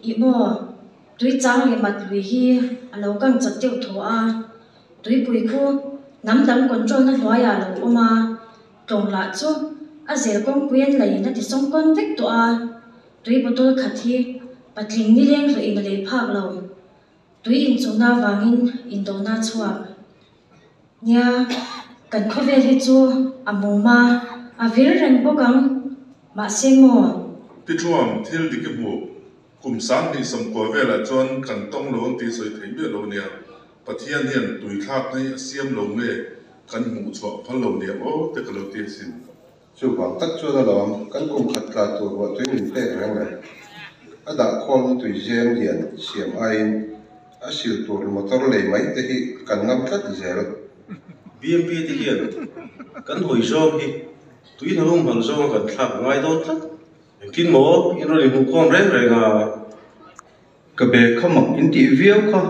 Ih maw, tui chang leh mat lui hi a lo kang chak deuh thaw a, tuipui khu hnam dang control na hnuaiah a lo awm a, tlawng lah chu a zel kawngpui an laiin a ti sawngkawn vek tawh a, tui bottle khat hi patling nileng hlawhin a lei phak lo. Tui inchungna avangin indona a chhuak. Nia, kan khawvel hi chu a mum a, a vir reng bawk ang. Mahse maw? Tichuan, thil dik i hmuh. Kum 2090 velah chuan kan tawng lo ang tih sawi thei miah lo nia. Pathian hian tui thlakna hi a siam lo nge kan hmuh chhuah phal lo nia aw te ka lo ti asin. Chuvang tak chuan alawm kan kum khat tla tur ruahtui min pek reng le. A dah khawlna tui zem lian siam aiin a sil tur motor lei mai te hi kan ngam tlat zel. BMP te hian kan hawi zawng hi tui hnalum hman zawnga kan thlak a ngai dawn tlat. Engtin maw in rawn inhmuhkhawm reng reng a? Ka bag kha mak in tih viau kha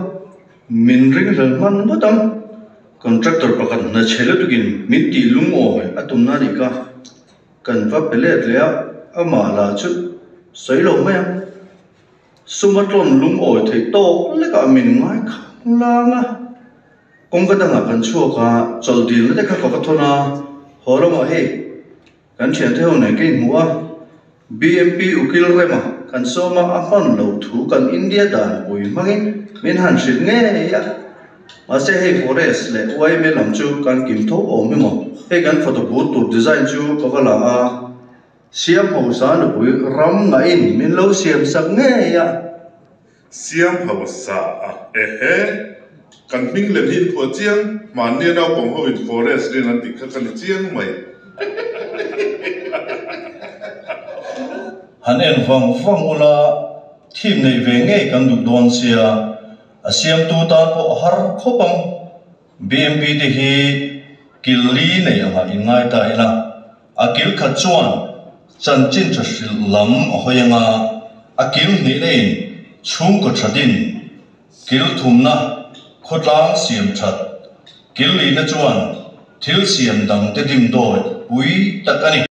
min ring hlel hman ngawt ang. Contractor pakhat hna chhe lutukin min tih lungawi a tumna a nih kha. Kan va pe let leh a, amah lah chu sawi lo mai ang. Suma tlawn lungawi theih tawk lekah min ngai khang lang a. Kawngka dangah kan chhuak a, chawlh dilna te kha ka va thawn a, haw lamah hei. Kan thiante ho nen ka inhmuh a, BMP ukil rema kan sawm a, a hman loh thu kan India danpui hmangin min han hrilh ngei a. Mahse hei Forest leh yma lam chu kan kim tho awm emaw, hei kan photo booth tur design chu ka va la a, Siam hausa nupui ram ngahin min lo siam sak ngei a. Siam hausa a, ehe, kan hming lem hi inphuah chiang, hmanni a naupang ho in forest rin an tih kha ka ni chiang mai. Han en vang vang ula, thim neih ve ngei kan duh dawn sia, a siamtu tan pawh a har khawp ang. BMP te hi kil li nei angah in ngai ta ila, a kil khat chuan chanchin tha hrilh lam a hawi anga, a kil hnihna in chhungkaw tha din, kil thumna khawtlang siam that, kil lihna chuan thil siam dang te dimdawi pui tak a ni.